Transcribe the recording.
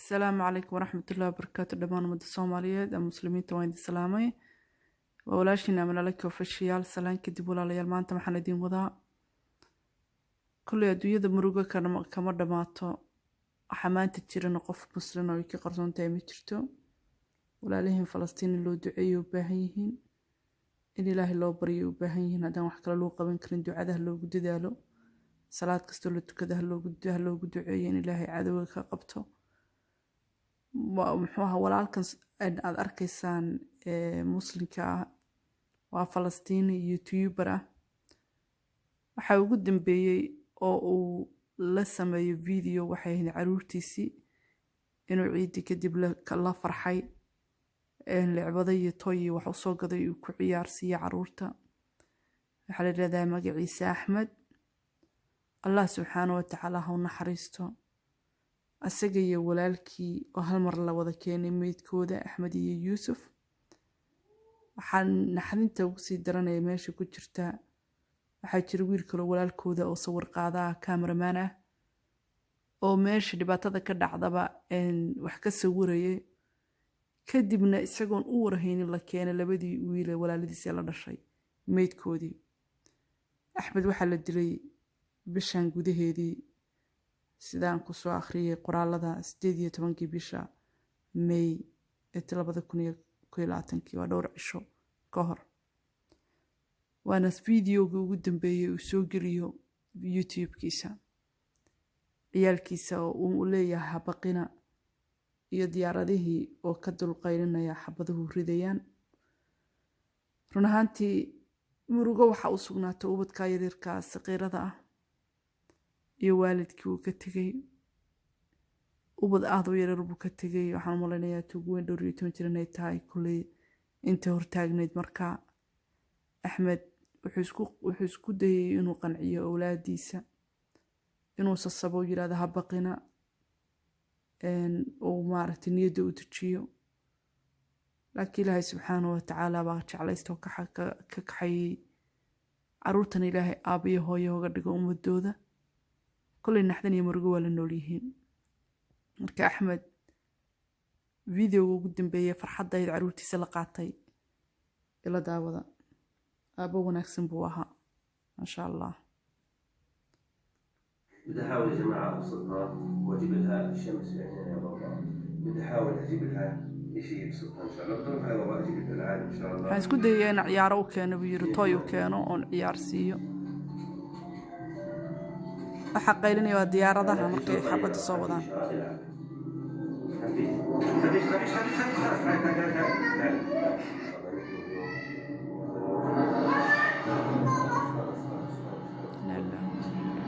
Asalaamu calaykum waraxmatullahi wabarakaatu. Dhammaan ummadda Soomaaliyeed ee Muslimiinta waan idin salaamay. Waa walaashiin Amalaalaki Official. Salaan kadib, walaalayaal, maanta waxaan idin wadaa, kolley adduunyada murugo kama dhammaato. Waxaa maanta jirana qof muslin oo ay ka qarsoon tahay ma jirto. Walaalihiin Falastiin in loo duceeyo u baahan yihiin, in Ilaahay loo baryo u baahan yihiin. Haddaan wax kale loo qaban karin, ducada ha loogu dadaalo. Salaad kastoo la tukada ha loogu duceeyo in Ilaahay cadowga ka qabto. Muxuu ahaa walaalkan aad arkaysaan ee Muslimka ah? Waa Falastiini YouTuber ah. Waxaa ugu dambeeyey oo uu la sameeyo video waxay ahayd caruurtiisii inuu ciidii kadib la farxay, lecbada iyo toy iyo wax usoo gaday uu ku ciyaarsiiye caruurta. Waxaa la yidhahdaa magaciisa Axmed. Allah subxaana wa tacaala ha u naxariisto asaga iyo walaalkii oo hal mar la wada keenay meydkooda, Axmed iyo Yuusuf. Waxaa naxdinta ugu sii daranaya meesha ku jirta, waxaa jira wiil kaloo walaalkooda oo sawir qaada ah, cameraman ah, oo meesha dhibaatada ka dhacdaba wax ka sawirayay. Kadibna isagoon u warhaynin la keenay labadii wiile walaaladiis ee la dhashay meydkoodii. Axmed waxaa la dilay bishan gudaheedii, sidaan kusoo akhriyay qoraalada, 18-kii bisha May ee 2021-kii. Waa dhowr cisho ka hor. Waana videoga ugu dambeeyey uu soo geliyo YouTube-kiisa, ciyaalkiisa oo uu leeyahay "Habaqina", iyo diyaaradihii oo ka dulqaylinaya, xabaduhu ridayaan. Run ahaantii murugo waxaa u sugnaatay ubadka yaryarka saqiirada ah iyo waalidkii uu ka tegey. Ubad aada u yaryar buu ka tegay. Waxaan malaynayaa tuugu weyn dhowr iyo toban jir inay tahay kulley inta hortaagnayd. Markaa Axmed wuxuu isku dayay inuu qanciyo awlaadiisa, inuu sasabo, yidhahdo "Ha baqina", uu maaragtay niyadda u dejiyo, laakiin Ilaahay subxaanahu watacaala baa jeclaysta oo ka kaxayey. Caruurtan Ilaahay aabbiyo hooyo hoga dhigo ummadooda. Kolley naxdan iyo murugo waa la nool yihiin. Marka Axmed videoga ugu dambeeyay farxaddayd caruurtiisa la qaatay ila daawada. Aabbo wanaagsan buu ahaa, maasha Allah. بدي احاول يا جماعه ابسطها واجيب لها الشمس في عينينا. يا بابا، بدي احاول اجيب لها شيء يبسطها ان شاء الله. بدي اروح يا بابا اجيب لها العاب ان شاء الله. Waxaan isku dayayaa in ciyaaro u keeno, buu yiri, toy u keeno oon ciyaar siiyo. Waxaa qaylinaya waa diyaaradaha markay xabadda soo wadaan. خفيف خفيف خفيف خفيف.